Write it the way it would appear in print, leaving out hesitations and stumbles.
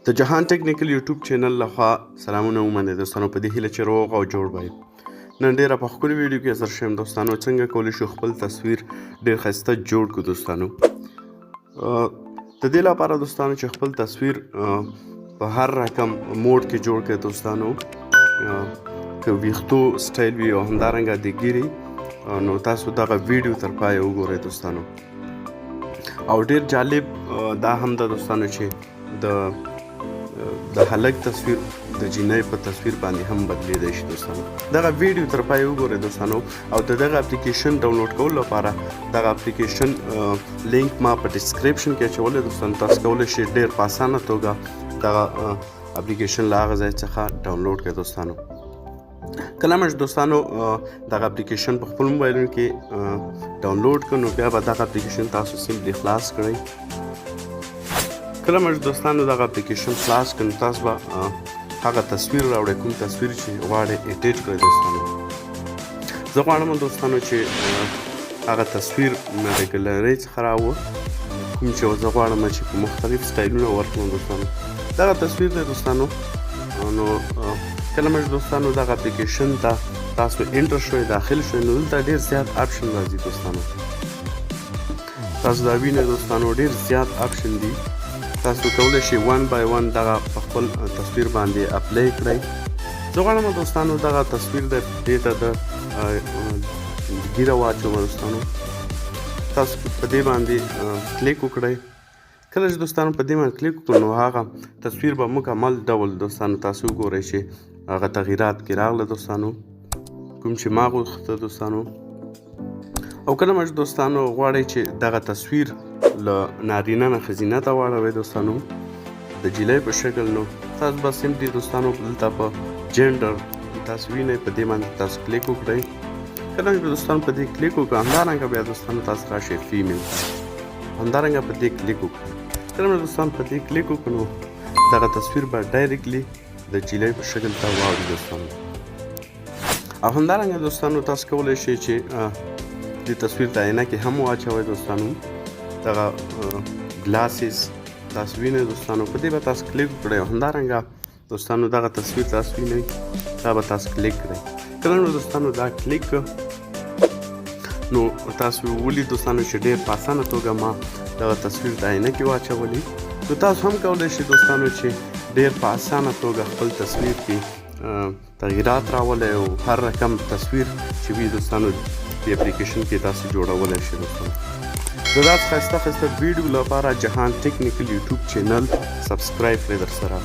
د جهان ټیکنیکل یوټیوب چینل لخوا سلامونه ومنئ دوستانو، په دې هیله چې روغ او جوړ وئ. نن ډیره په ښکلې ویډیو کې حاضر شوم دوستانو، څنګه کولی شو خپل تصویر ډیر ښایسته جوړ کړو دوستانو. د دې لپاره دوستانو چې خپل تصویر په هر رقم موډ کې جوړ کړئ دوستانو، که ویښتو سټایل وي او همدارنګه د ږیرې، نو تاسو دغه ویډیو تر پایه وګورئ دوستانو. او ډیر جالب دا هم ده دوستانو چې د هلک تصویر د جینۍ په تصویر باندې هم بدلیدای شي دوستانو. دغه ویډیو تر پایه وګورئ دوستانو. او د دغه اپلیکیشن ډاونلوډ کولو لپاره دغه اپلیکیشن لینک ما په ډیسکریپشن کې اچولی دوستانو، تاسو کولی شئ ډیر په اسانه توګه دغه اپلیکیشن له هغه ځای څخه ډاونلوډ کړئ دوستانو. کله مې دوستانو دغه اپلیکیشن په خپل موبایلونو کې ډاونلوډ کړ، نو بیا به دغه اپلیکیشن تاسو simply خلاص کړئ. کله مې دوستانو دغه اپلیکیشن خلاص کړ، نو تاسو به هغه تصویر راوړئ کوم تصویر چې غواړئ edit کړئ دوستانو. زه غواړم دوستانو چې هغه تصویر مې د ګلرۍ څخه راوړ کوم چې زه غواړم چې په مختلف سټایلونه ورکړم دوستانو. دغه تصویر دی دوستانو. نو کله مې دوستانو دغه اپلیکیشن ته تاسو enter شوئ، داخل شوئ، نو دلته ډېر زیات option راځي دوستانو. تاسو دا وینئ دوستانو، ډېر زیات option دي. تاسو کولی شئ one by one دغه په خپل تصویر باندې apply کړئ. زه غواړم دوستانو دغه تصویر دی، دې ته د ږیره واچوم دوستانو. تاسو په دې باندې کلیک وکړئ. کله چې دوستانو په دې باندې کلیک وکړو، نو هغه تصویر به مکمل ډول دوستانو تاسو وګورئ چې هغه تغیرات کې راغله دوستانو، کوم چې ما غوښته دوستانو. او کله چې دوستانو غواړئ چې دغه تصویر له نارینه نه ښځینه ته واړوئ دوستانو، د جیلۍ په شکل، نو تاسو به simply دوستانو دلته په gender تاسو وینئ، په دې باندې تاسو کلیک وکړئ. کله چې دوستانو په دې کلیک وکړئ، همدارنګه بیا دوستانو تاسو راشئ female، همدارنګه په دې کلیک وکړئ. کله چې دوستان په دې کلیک وکړو، نو دغه تصویر به directly د جیلۍ په شکل ته واوړي دوستانو. او همدارنګه دوستانو تاسو کولی شئ چې دې تصویر ته عینکې هم واچوئ دوستانو. دغه glasses تاسو وینئ دوستانو، په دې به تاسو کلیک وکړئ. او همدارنګه دوستانو دغه تصویر تاسو وینئ، دا به تاسو کلیک کړئ. کله نو دوستانو دا کلیک، نو تاسو ولید دوستانو چې ډېر په اسانه توګه ما دغه تصویر ته عینکې واچولې. نو تاسو هم کولی شئ دوستانو چې ډېر په اسانه توګه خپل تصویر کې تغیرات راولئ او هر رقم تصویر چې وي دوستانو دې اپلیکیشن کې تاسو جوړولی شئ دوستانو. د داسې ښایسته ښایسته ویډیو لپاره جهان ټیکنیکل یوټیوب چینل subscribe کړئ در سره.